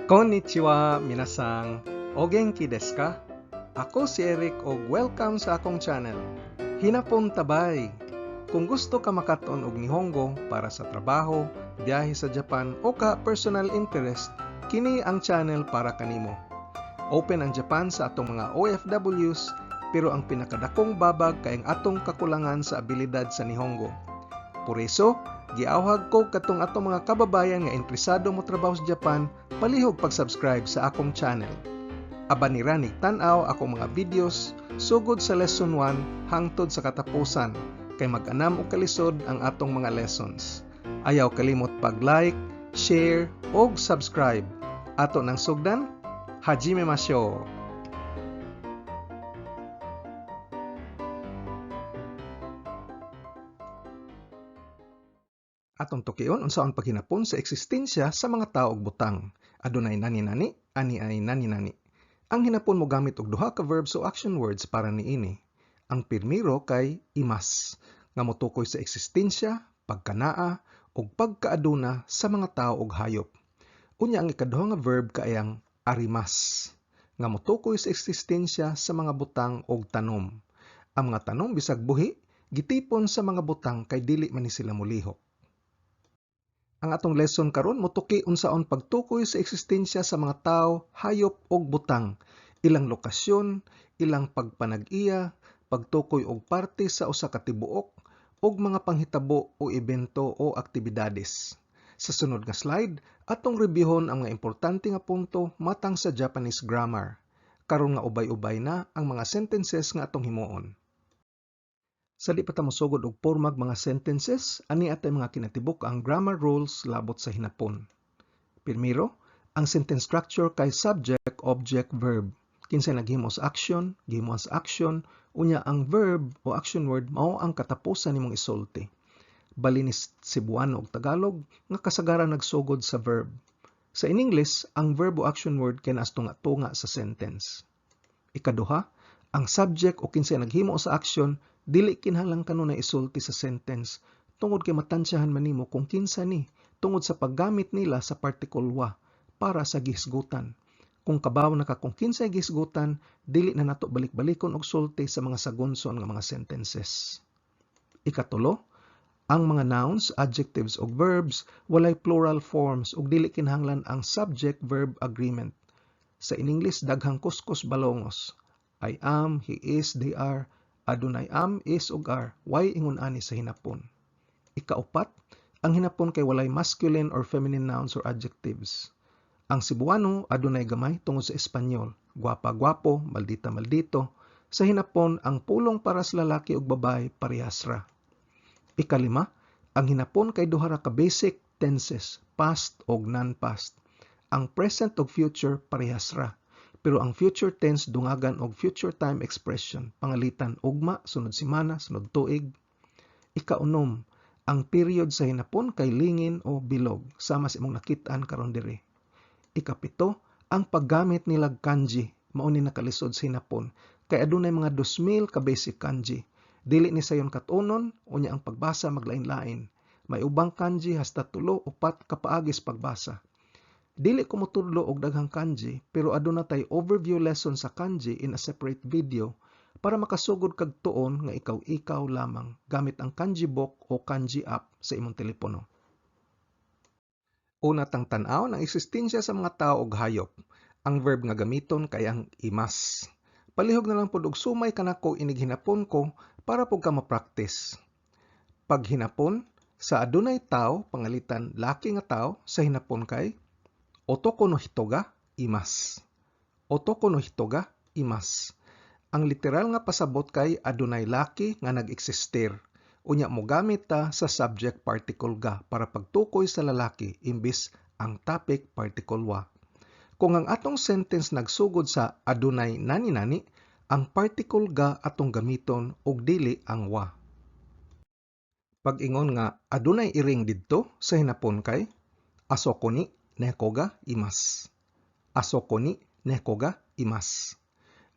Konnichiwa, minasan. O genki desu ka? Ako si Eric og welcome sa akong channel. Hinapon tabay. Kung gusto ka makaton og Nihongo para sa trabaho, biyahe sa Japan o ka personal interest, kini ang channel para kanimo. Open ang Japan sa atong mga OFWs, pero ang pinakadakong babag kay ang atong kakulangan sa abilidad sa Nihongo. Por eso, giawhag ko katong atong mga kababayan nga interesado mo trabaho sa Japan, palihog pag-subscribe sa akong channel. Aban ni ranig tan-aw akong mga videos sugod sa lesson 1 hangtod sa katapusan kay mag-anam og kalisod ang atong mga lessons. Ayaw kalimot pag-like, share og subscribe. Ato nang sugdan, hajime masho. Atong tukion unsaon paghinapon sa eksistensya sa mga tao ug butang. Adunay nani-nani, ani ay nani-nani. Ang hinapon mo gamit og duha ka verbs o action words para niini. Ang pirmiro kay imas, nga motukoy sa eksistensya, pagkanaa, ug pagkaaduna sa mga tao ug hayop. Unya ang ikaduha nga verb kay ang arimas, nga motukoy sa eksistensya sa mga butang ug tanom. Ang mga tanom bisag buhi, gitipon sa mga butang kay dili man ni sila molihok. Ang atong lesson karon motuki unsaon pagtukoy sa eksistensya sa mga tawo, hayop ug butang, ilang lokasyon, ilang pagpanag-iya, pagtukoy og parte sa usa ka tibuok ug mga panghitabo o ebento o aktibidades. Sa sunod nga slide, atong rebyuhon ang mga importante nga punto matang sa Japanese grammar. Karon nga ubay-ubay na ang mga sentences nga atong himuon. Sa di pa ta mosugod og pormag mga sentences, ani atay mga kinatibuk ang grammar rules labot sa hinapon. Primero, ang sentence structure kay subject, object, verb. Kinsay naghimo sa action, gihimo sa action, unya ang verb o action word mao ang katapusan nimong isulti. Bali ni Cebuano ug Tagalog nga kasagaran nagsugod sa verb. Sa in English, ang verb o action word kay naas tunga-tunga sa sentence. Ikaduha, ang subject o kinsay naghimo sa action dili kinahanglan kanunay isulti sa sentence tungod kay matansyahan man nimo kung kinsa ni tungod sa paggamit nila sa particle wa para sa gihisgutan. Kung kabaw na ka kung kinsay gihisgutan, dili na nato balik-balikon og sulti sa mga sagunson nga mga sentences. Ikatulo, ang mga nouns, adjectives ug verbs walay plural forms ug dili kinahanglan ang subject-verb agreement. Sa in English daghang kuskus balongos. I am, he is, they are, adunay am, is ug are, way ingon ani sa hinapon. Ikaupat, ang hinapon kay walay masculine or feminine nouns or adjectives. Ang Cebuano adunay gamay tungod sa Espanyol, gwapa gwapo, maldita maldito. Sa hinapon, ang pulong para sa lalaki ug babae parehas ra. Ikalima, ang hinapon kay duha ra ka basic tenses, past ug non-past. Ang present ug future parehas ra. Pero ang future tense dungagan og future time expression, pangalitan ugma, sunod semana, sunod tuig. Ikaunom, ang period sa hinapon kay lingin o bilog, sama sa imong nakit-an karon diri. Ikapito, ang paggamit nilag kanji, mao ni nakalisod sa hinapon, kay adunay mga 2,000 ka basic kanji. Dili ni sayon kat-unon, unya ang pagbasa maglain-lain. May ubang kanji hasta 3 o 4 ka paagis pagbasa. Dili ko motudlo og daghang kanji, pero aduna tay overview lesson sa kanji in a separate video para makasugod kag tuon nga ikaw-ikaw lamang gamit ang kanji book o kanji app sa imong telepono. Una tang tan-aw ang eksistensya sa mga tao ug hayop. Ang verb nga gamiton kay ang imas. Palihog na lang pod og sumay kanako inig hinapon ko para pud ka ma-practice. Pag hinapon, sa adunay tao, pangalitan laki nga tao, sa hinapon kay otoko no hito ga imasu. Otoko no hito ga imasu. Ang literal nga pasabot kay adunay laki nga nag-existir. Unya mogamit ta sa subject particle ga para pagtukoy sa lalaki imbis ang topic particle wa. Kung ang atong sentence nagsugod sa adunay nani-nani, ang particle ga atong gamiton ug dili ang wa. Pag-ingon nga adunay iring didto sa hinapon kay asoko ni neko ga imasu. Asoko ni neko ga imasu.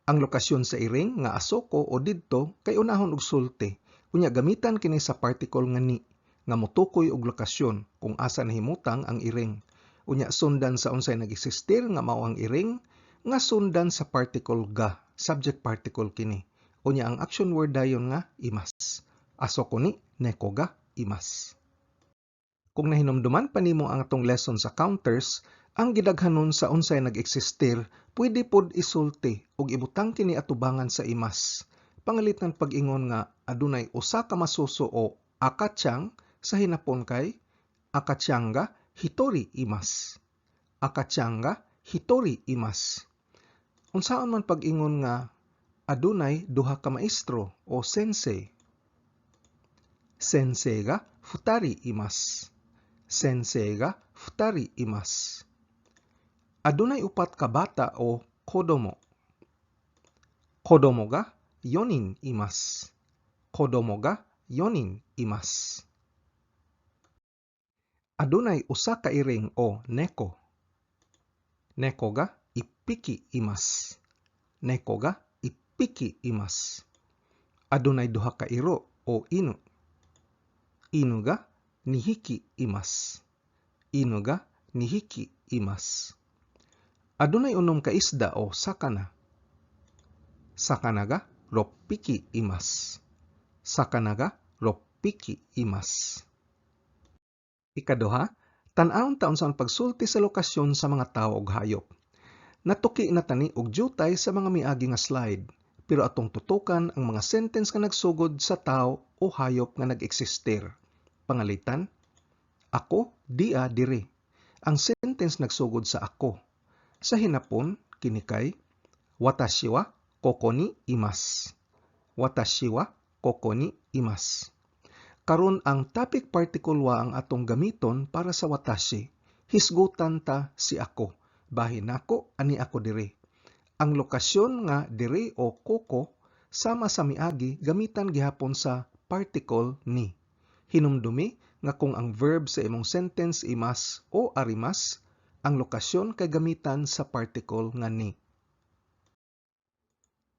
Ang lokasyon sa iring nga asoko o didto kay unahon og sulti. Unya gamitan kini sa particle nga ni nga motukoy og lokasyon kung asa nahimutang ang iring. Unya sundan sa unsay nag-existir nga mao ang iring nga sundan sa particle ga, subject particle kini. Unya ang action word dayon nga imasu. Asoko ni neko ga imasu. Kung nahinumduman pa nimo ang atong lesson sa counters, ang gidaghanon sa unsay nag-existir pwede pod isulti ug ibutang kini atubangan sa imasu. Pangalitan pag-ingon nga adunay usa ka masuso o akachan sa hinapon kay akachan ga hitori imasu. Akachan ga hitori imasu. Unsaon man pag-ingon nga adunay duha ka maestro o sensei? Sensei ga futari imasu. Sensei ga futari imasu. Adunay upat ka bata o kodomo. Kodomo ga yonin imasu. Kodomo ga yonin imasu. Adunay usa ka iring o neko. Neko ga ippiki imasu. Neko ga ippiki imasu. Adunay duha ka iro o inu. Inu ga nihiki imasu. Inu ga nihiki imasu. Adunay unom ka isda o sakana. Sakana ga roppiki imasu. Sakana ga roppiki imasu. Ikaduha, tan-awon ta unsa ang pagsulti sa lokasyon sa mga tawo ug hayop. Natuki na ta ni og jutay sa mga miagi nga slide, pero atong tutukan ang mga sentence nga nagsugod sa tawo o hayop nga nag-existir. Pangalitan, ako dia diri. Ang sentence nagsugod sa ako. Sa hinapon, kini kay watashi wa koko ni imasu. Watashi wa koko ni imasu. Karon ang topic particle wa ang atong gamiton para sa watashi. Hisgutan ta si ako. Bahin nako ani ako diri. Ang lokasyon nga diri o koko sama sa miagi gamitan gihapon sa particle ni. Hinumdumi nga kung ang verb sa imong sentence imasu o arimasu, ang lokasyon kay gamitan sa particle nga ni.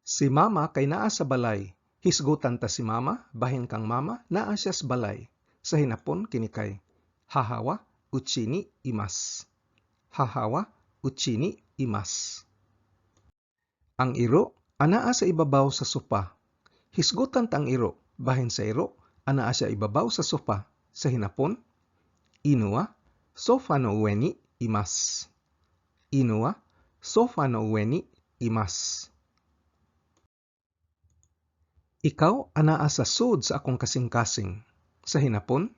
Si mama kay naa sa balay. Hisgutan ta si mama, bahin kang mama, naa siya sa balay. Sa hinapon kini kay haha wa uchi ni imasu. Haha wa uchi ni imasu. Ang iro anaa sa ibabaw sa sopa. Hisgutan ta ang iro, bahin sa iro, anaa siya ibabaw sa sopa. Sa hinapon, inu wa sofa no ue ni imasu. Inu wa sofa no ue ni imasu. Ikaw anaa sa sud sa akong kasing-kasing. Sa hinapon,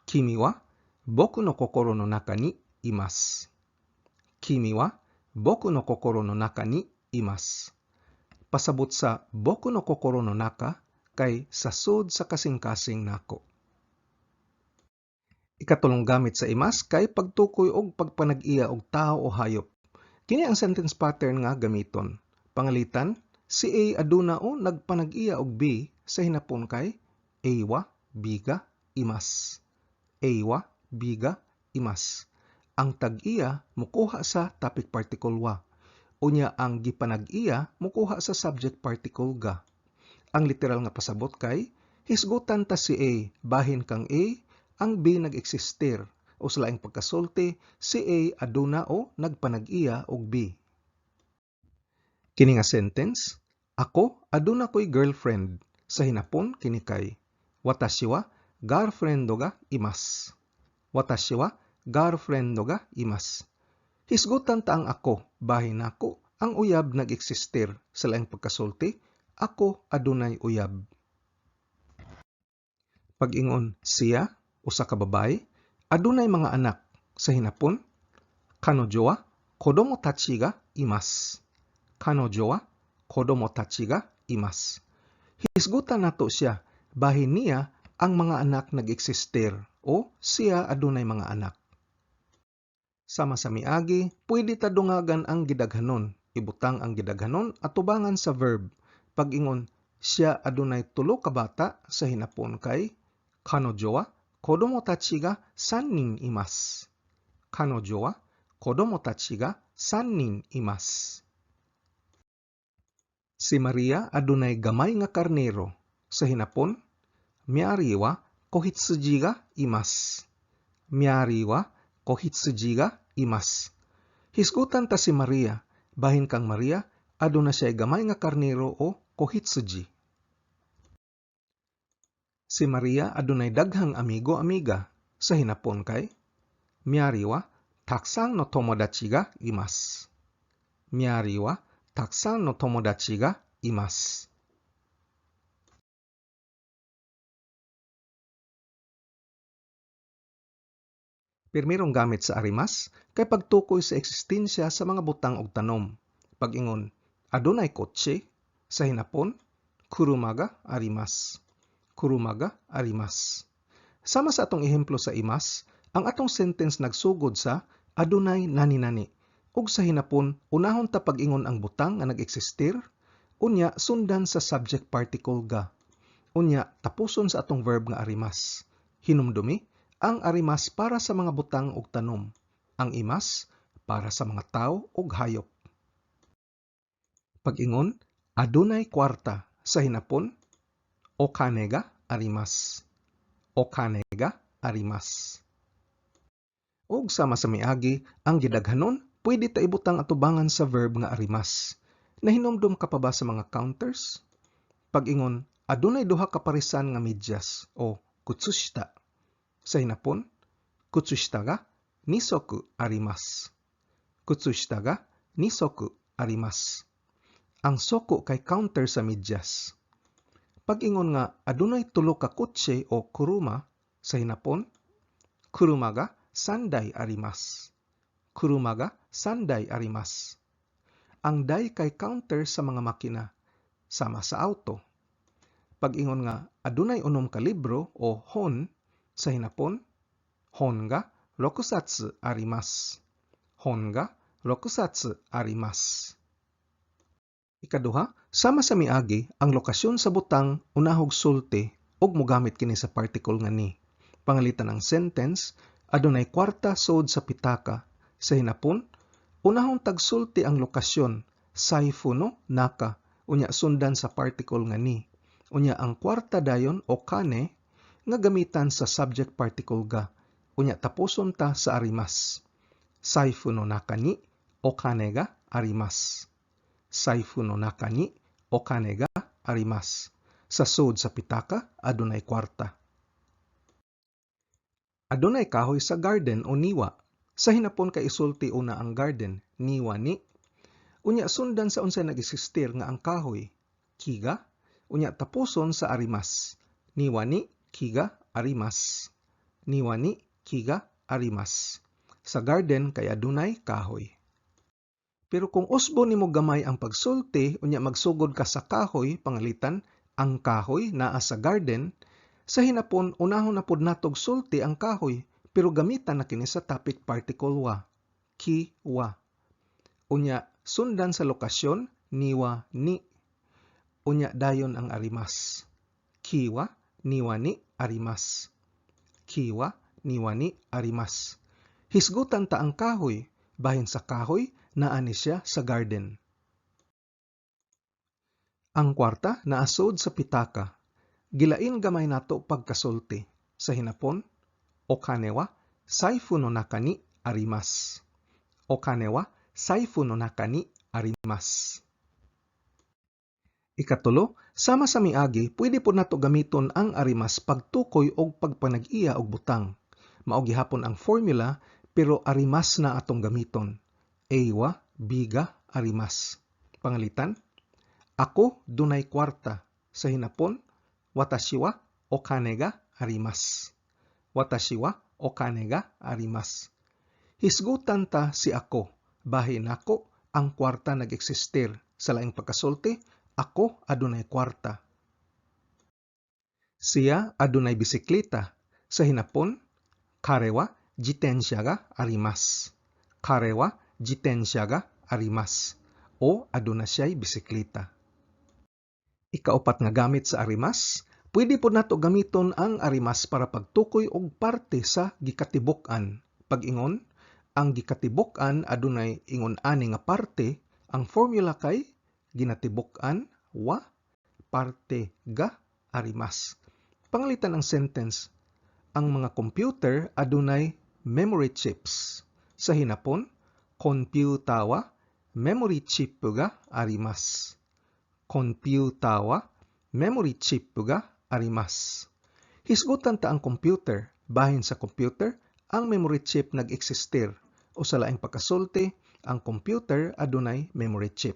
kimi wa boku no kokoro no naka ni imasu. Kimi wa boku no kokoro no naka ni imasu. Pasabot sa boku no kokoro no naka kay sa sud sa kasing-kasing nako. Ikatulong gamit sa imasu kay pagtukoy og pagpanag-iya og tawo o hayop. Kini ang sentence pattern nga gamiton. Pangalitan, si A aduna o nagpanag-iya og B sa hinapon kay A wa B ga imasu. A wa B ga imasu. Ang tag-iya mukuha sa topic particle wa. Unya ang gipanag-iya mukuha sa subject particle ga. Ang literal nga pasabot kay hisgutan ta si A, bahin kang A, ang B nag-existir o sa laing pagkasulti, si A aduna o nagpanag-iya og B. Kini nga sentence, ako aduna ko'y girlfriend. Sa hinapon kini kay watashi wa garlfriendo ga imasu. Watashi wa garlfriendo ga imasu. Hisgutan ta ang ako, bahin nako, ang uyab nag-existir. Sa laing pagkasulti, ako adunay uyab. Pag-ingon siya, usa ka babaye, adunay mga anak. Sa hinapon, kanojo wa kodomo tachi ga imasu. Kanojo wa kodomo tachi ga imasu. Hisgutan nato siya, bahin niya ang mga anak nag-existir o siya adunay mga anak. Sama sa miagi, pwede ta dungagan ang gidaghanon. Ibutang ang gidaghanon atubangan sa verb. Pag-ingon siya adunay tulo ka bata sa hinapon kay kanojo wa kodomo tachi ga sannin imasu. Kanojo wa kodomo tachi ga sannin imasu. Si Maria adunay gamay nga karnero. Sa hinapon, Mary wa kohitsuji ga imasu. Mary wa Kohitsuji ga imasu. Hisgutan ta si Maria, bahin kang Maria, aduna siya gamay nga karnero o kohitsuji. Si Maria adunay daghang amigo amiga. Sa hinapon kay Mary wa takusan no tomodachi ga imasu. Mary wa takusan no tomodachi ga imasu. Pirmirong gamit sa arimas kay pagtukoy sa eksistensya sa mga butang og tanom. Pag-ingon, adunay kotse, sa hinapon, kuruma ga arimasu. Kuruma ga arimasu. Sama sa atong ehemplo sa imas, ang atong sentence nagsugod sa adunay nani-nani. Ug sa hinapon, unahon ta pag-ingon ang butang nga nag-eksistir, unya sundan sa subject particle ga. Unya tapuson sa atong verb nga arimas. Hinumdumi, ang arimas para sa mga butang ug tanom, ang imas para sa mga tawo ug hayop. Pag-ingon, adunay kwarta, sa hinapon, okane ga arimasu. Okane ga arimasu. Ug sama sa miagi, ang gidaghanon, pwede ta ibutang atubangan sa verb nga arimas. Nahinomdom ka pa ba sa mga counters? Pag-ingon, adunay duha ka parisan nga medyas o kutsushita. Sa hinapon, kutsushita ga nisoku arimasu. Kutsushita ga nisoku arimasu. Ang soko kay counter sa medyas. Pag-ingon nga adunay tulo ka kotse o kuruma, sa hinapon, kuruma ga sandai arimasu. Kuruma ga sandai arimasu. Ang dai kay counter sa mga makina, sama sa auto. Pag-ingon nga adunay unom ka libro o hon, sa hinapon, hon ga rokusatsu arimasu. Hon ga rokusatsu arimasu. Ikaduha, sama sa miagi, ang lokasyon sa butang unahog sulti ug mogamit kini sa particle nga ni. Pangalitan ang sentence, adunay kwarta sud sa pitaka. Sa hinapon, unahon tagsulti ang lokasyon, saifu no naka, unya sundan sa particle nga ni. Unya ang kwarta dayon o kane nga gamitan sa subject particle ga. Unya tapuson ta sa arimas. Saifu no naka ni okane ga arimasu. Saifu no naka ni okane ga arimasu. Sa sud sa pitaka adunay kwarta. Adunay kahoy sa garden o niwa. Sa hinapon kay isulti una ang garden, niwa ni. Unya sundan sa unsay nag-eksistir nga ang kahoy, kiga. Unya tapuson sa arimas. Niwa ni kiga arimas. Niwa ni kiga arimas. Sa garden kay adunay kahoy. Pero kung usbo nimo gamay ang pagsulti, unya magsugod ka sa kahoy, pangalitan, ang kahoy naa sa garden, sa hinapon unahon na pud natog sulti ang kahoy, pero gamitan na kini sa topic particle wa, ki wa. Unya sundan sa lokasyon, niwa ni. Unya dayon ang arimas. Ki wa, niwa ni arimas. Ki wa, niwa ni arimas. Hisgutan ta ang kahoy, bahin sa kahoy, naa ni siya sa garden. Ang kwarta naasod sa pitaka. Gilain gamay nato pagkasulti. Sa hinapon, okane wa saifu no naka ni arimasu. Okane wa saifu no naka ni arimasu. Ikatulo, sama sa miagi, pwede po nato gamiton ang arimas pagtukoy og pagpanag-iya og butang. Mao gihapon ang formula, pero arimas na atong gamiton. A wa, B ga, arimas. Pangalitan, ako dunay kwarta. Sa hinapon, watashi wa okane ga arimasu. Watashi wa okane ga arimasu. Hisgutan ta si ako. Bahin nako ang kwarta nag-eksistir. Sa laing pagkasulti, ako adunay kwarta. Siya adunay bisikleta. Sa hinapon, kare wa jitensha ga arimasu. Kare wa jitensha ga arimasu. O aduna siya'y bisikleta. Ikaupat nga gamit sa arimas, pwede po nato gamiton ang arimas para pagtukoy og parte sa gikatibuk-an. Pag-ingon, ang gikatibuk-an adunay ingon ani nga parte, ang formula kay ginatibuk-an wa parte ga arimas. Pangalitan ang sentence, ang mga computer adunay memory chips. Sa Hinapon, コンピューターはメモリチップがあります。コンピューターはメモリチップがあります。Hisgutan ta ang computer. Bahin sa computer, ang memory chip nag-eksistir. O sa laing pagkasulti, ang computer adunay memory chip.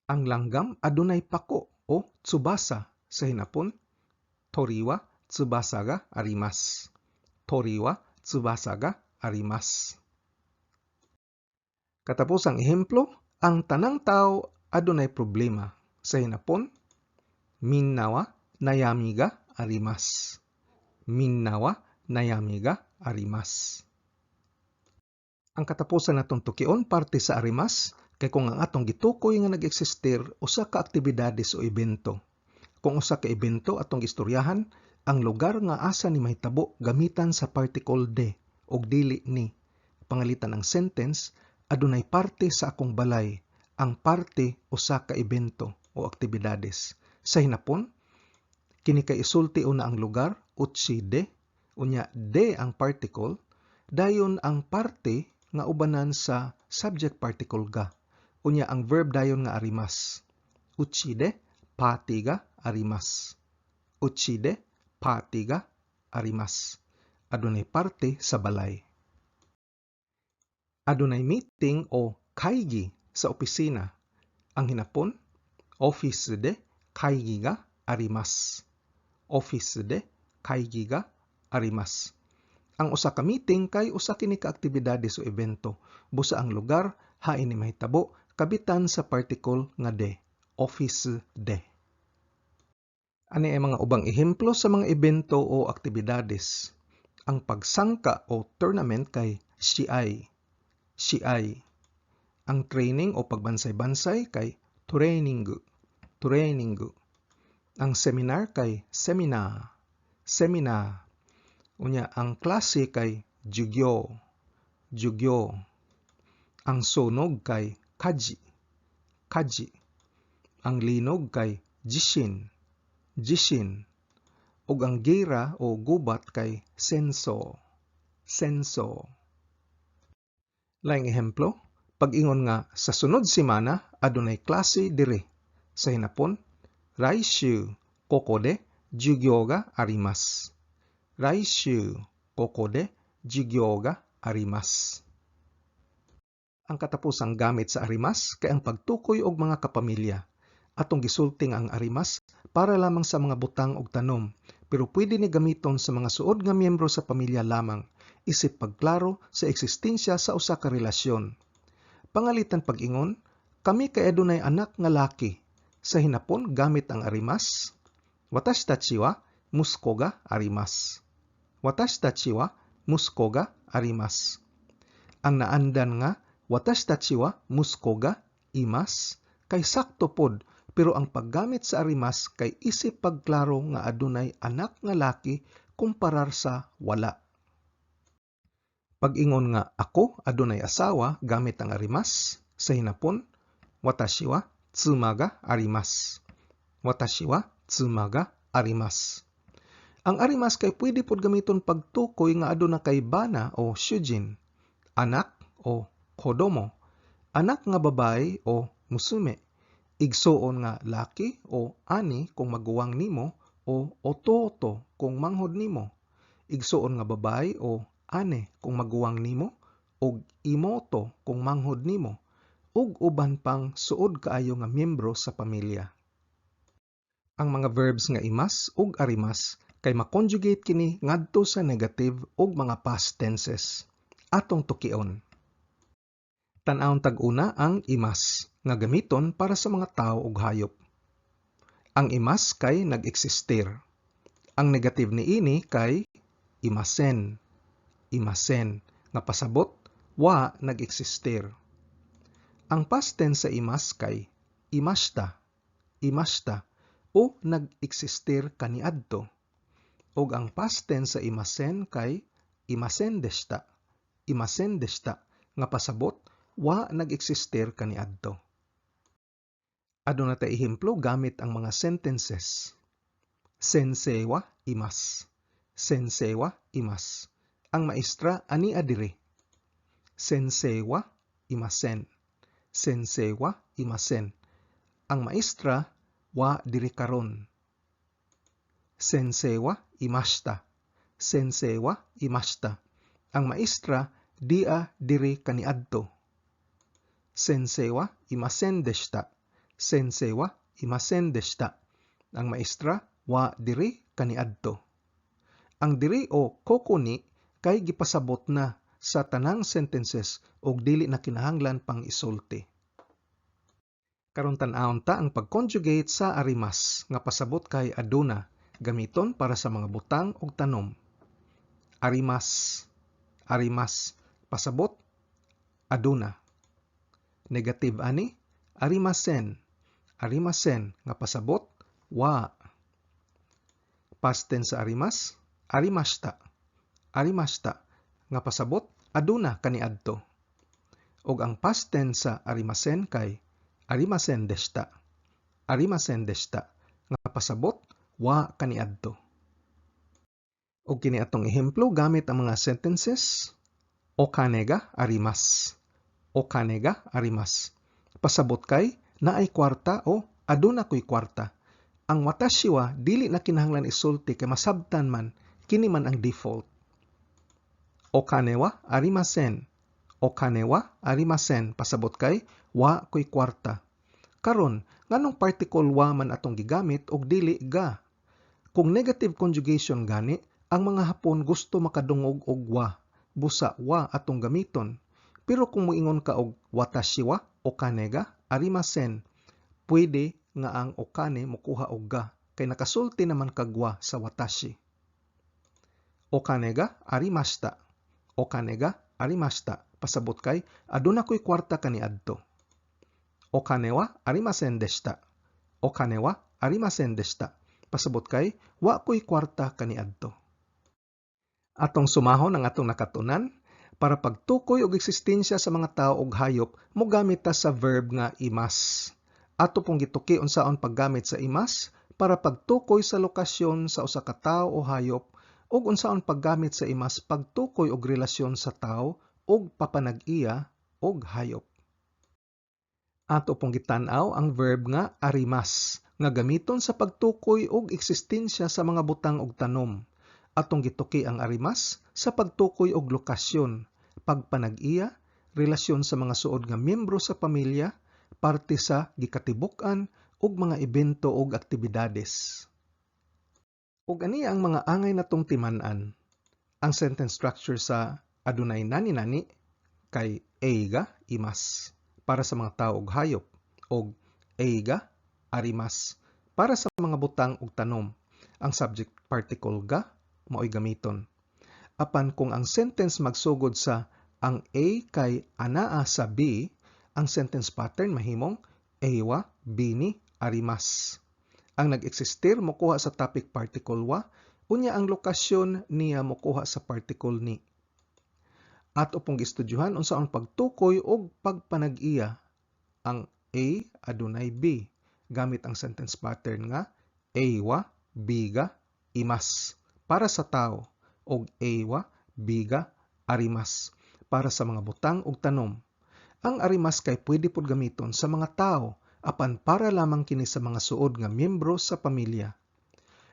Ang langgam adunay pako o tsubasa. Sa Hinapon, 鳥は翼があります。鳥は翼があります。Katapusang ehemplo, ang tanang tao adunay problema. Sa Hinapon, みんなは悩みがあります。みんなは悩みがあります。Ang katapusan natong tukion parte sa あります kay kung ang atong gitukoy nga nag-eksistir usa ka aktibidades o ebento. Kung usa ka ebento atong gistoryahan, ang lugar nga asa ni mahitabo gamitan sa particle で ug dili に. Pangalitan ang sentence, "Adunay parte sa akong balay." Ang parte usa ka ebento o aktibidades. Sa Hinapon, kini kay isulti una ang lugar, うちで, unya で ang particle, dayon ang parte nga ubanan sa subject particle が. Unya ang verb dayon nga あります. うちでパーティーがあります。うちでパーティーがあります。 Adunay parte sa balay. Adunay meeting o 会議 sa opisina. Ang Hinapon, オフィスで会議があります。オフィスで会議があります。 Ang usa ka meeting kay usa kini ka aktibidades o ebento. Busa ang lugar hain ni mahitabo kabitan sa particle nga で, オフィスで. Ani ay mga ubang ehemplo sa mga ebento o aktibidades. Ang pagsangka o tournament kay 試合, 試合. Ang training o pagbansay-bansay kay トレーニング, トレーニング. Ang seminar kay セミナー, セミナー. Unya ang klase kay 授業, 授業. Ang sunog kay 火事, 火事. Ang linog kay 地震, 地震. Ug ang gera o gubat kay 戦争, 戦争. Laing ehemplo, pag-ingon nga sa sunod semana adunay klase diri. Sa Hinapon, 来週ここで授業があります。来週ここで授業があります。 Ang katapusang gamit sa あります kay ang pagtukoy og mga kapamilya. Atong gisulti nga ang あります para lamang sa mga butang og tanom, pero pwede ni gamiton sa mga suod nga miyembro sa pamilya lamang, isip pagklaro sa eksistensya sa usa ka relasyon. Pangalitan pag-ingon, "Kami kay adunay anak nga laki." Sa Hinapon gamit ang あります, 私たちは息子があります。私たちは息子があります。 Ang naandan nga 私たちは息子がいます kay sakto pod, pero ang paggamit sa あります kay isip pagklaro nga adunay anak nga laki kumparar sa wala. Pag-ingon nga ako adunay asawa gamit ang あります sa Hinapon, 私は妻があります。私は妻があります。 Ang あります kay pwede pod gamiton pagtukoy nga aduna kay bana o 主人, anak o 子供, anak nga babae o 娘, igsuon nga laki o 兄 kung maguwang nimo o 弟 kung manghod nimo, igsuon nga babae o 姉 kung maguwang nimo ug 妹 kung manghod nimo, ug uban pang suod kaayo nga miyembro sa pamilya. Ang mga verbs nga います ug あります kay ma-conjugate kini ngadto sa negative ug mga past tenses. Atong tukion. Tan-awon tag-una ang います nga gamiton para sa mga tawo ug hayop. Ang います kay nag-eksistir. Ang negative niini kay いません, いません nga pasabot wa nag-eksistir. Ang past tense sa います kay いました, いました o nag-eksistir kaniadto. Ug ang past tense sa いません kay いませんでした, いませんでした nga pasabot wa nag-eksistir kaniadto. Aduna tay ehemplo gamit ang mga sentences. 先生はいます. 先生はいます. Ang maestra ania diri. 先生 wa いません. 先生 wa いません. Ang maestra wa diri karon. 先生 wa いました. 先生 wa いました. Ang maestra dia diri kaniadto. 先生 wa いませんでした. 先生 wa いませんでした. Ang maestra wa diri kaniadto. Ang diri o ここに kay gipasabot na sa tanang sentences og dili na kinahanglan pang isulti. Karon tan-awon ta ang pag-conjugate sa あります nga pasabot kay aduna, gamiton para sa mga butang ug tanom. あります, あります, pasabot aduna. Negative ani, ありません, ありません nga pasabot wa. Past tense sa あります, ありました, ありました nga pasabot aduna kaniadto. Og ang past tense sa ありません kay ありませんでした, ありませんでした nga pasabot wa kaniadto. Og kini atong ehemplo gamit ang mga sentences. お金があります. お金があります. Pasabot kay naay kwarta o aduna koy kwarta. Ang 私は dili na kinahanglan isulti kay masabtan man, kini man ang default. お金はありません. お金はありません. Pasabot kay wa koy kwarta. Karon, nganong particle は man atong gigamit og dili が? Kung negative conjugation gani, ang mga Hapon gusto makadungog og わ, busa は atong gamiton. Pero kung moingon ka og 私はお金がありません, pwede nga ang お金 mokuha og が kay nakasulti naman kag は sa 私. お金がありました. お金がありました. Pasabot kay aduna koy kwarta kaniadto. お金はありませんでした. お金はありませんでした. Pasabot kay wa koy kwarta kaniadto. Atong sumahon ang atong nakatunan. Para pagtukoy og eksistensya sa mga tao ug hayop, mogamit ta sa verb nga います. Ato pong gituki unsaon paggamit sa います para pagtukoy sa lokasyon sa usa ka tawo o hayop ug unsaon paggamit sa います pagtukoy og relasyon sa tawo ug papanag-iya og hayop. Ato pong gitan-aw ang verb nga あります nga gamiton sa pagtukoy og eksistensya sa mga butang ug tanom. Atong gituki ang あります sa pagtukoy og lokasyon, pagpanag-iya, relasyon sa mga suod nga miyembro sa pamilya, parte sa gikatibuk-an ug mga ebento ug aktibidades. Ug ani ang mga angay natong timan-an. Ang sentence structure sa adunay nani-nani kay A がいます para sa mga tao ug hayop ug A があります para sa mga butang ug tanom. Ang subject particle が maoy gamiton. Apan kung ang sentence magsugod sa ang A kay anaa sa B, ang sentence pattern mahimong A は B にあります. Ang nag-eksistir mokuha sa topic particle は, unya ang lokasyon niya mokuha sa particle に. Ato pong gistudyuhan unsaon pagtukoy og pagpanag-iya ang A adunay B gamit ang sentence pattern nga A は B がいます para sa tao og A は B があります para sa mga butang ug tanom. Ang あります kay pwede pud gamiton sa mga tao apan para lamang kini sa mga suod nga miyembro sa pamilya.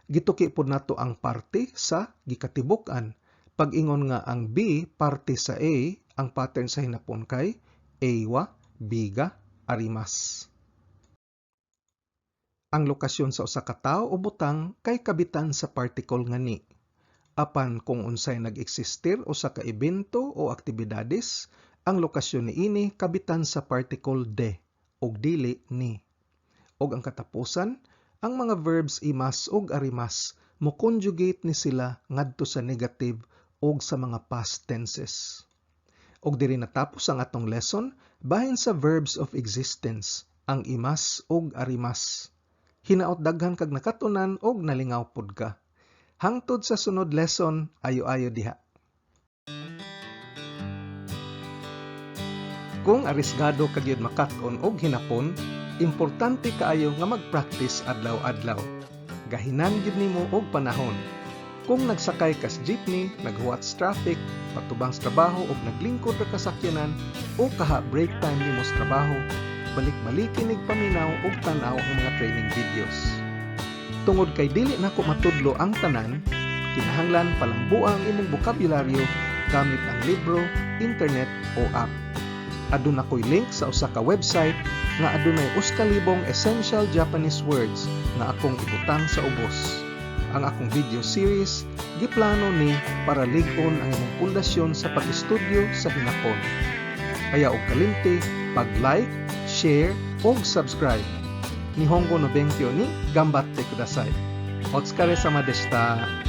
Gituki pud nato ang parte sa gikatibuk-an. Pag-ingon nga ang B parte sa A, ang pattern sa hinapon kay A は B があります. Ang lokasyon sa usa ka tawo o butang kay kabitan sa particle nga に. Apan kung unsay nag-eksistir usa ka ebento o aktibidades, ang lokasyon niini kabitan sa particle で ug dili に. Og ang katapusan, ang mga verbs います ug あります mo-conjugate ni sila ngadto sa negative ug sa mga past tenses. Og diri natapos ang atong lesson bahin sa verbs of existence, ang います ug あります. Hinaot daghan kag nakatunan og nalingaw pud ka. Hangtod sa sunod lesson, ayo-ayo diha. Kung arisgado ka gyud makat-on og hinapon, importante kaayo nga mag-practice adlaw-adlaw. Gahinan gyud nimo og panahon. Kung nagsakay kas jeepney, naghuwat sa traffic, patubang sa trabaho o naglingkod ra ka sakyanan o kaha break time nimo sa trabaho, balik-baliki nig paminaw ug tan-aw ang mga training videos. Tungod kay dili nako matudlo ang tanan, kinahanglan palambua ang imong bokabularyo gamit ang libro, internet o app. Aduna ko'y link sa usa ka website nga adunay 1,000 essential Japanese words nga akong ibutang sa ubos. Ang akong video series giplano ni para lig-on ang imong pundasyon sa pag-estudyo sa Hinapon. Ayaw og kalimti pag-like, share ug subscribe. 日本語の勉強に頑張ってください。お疲れ様でした。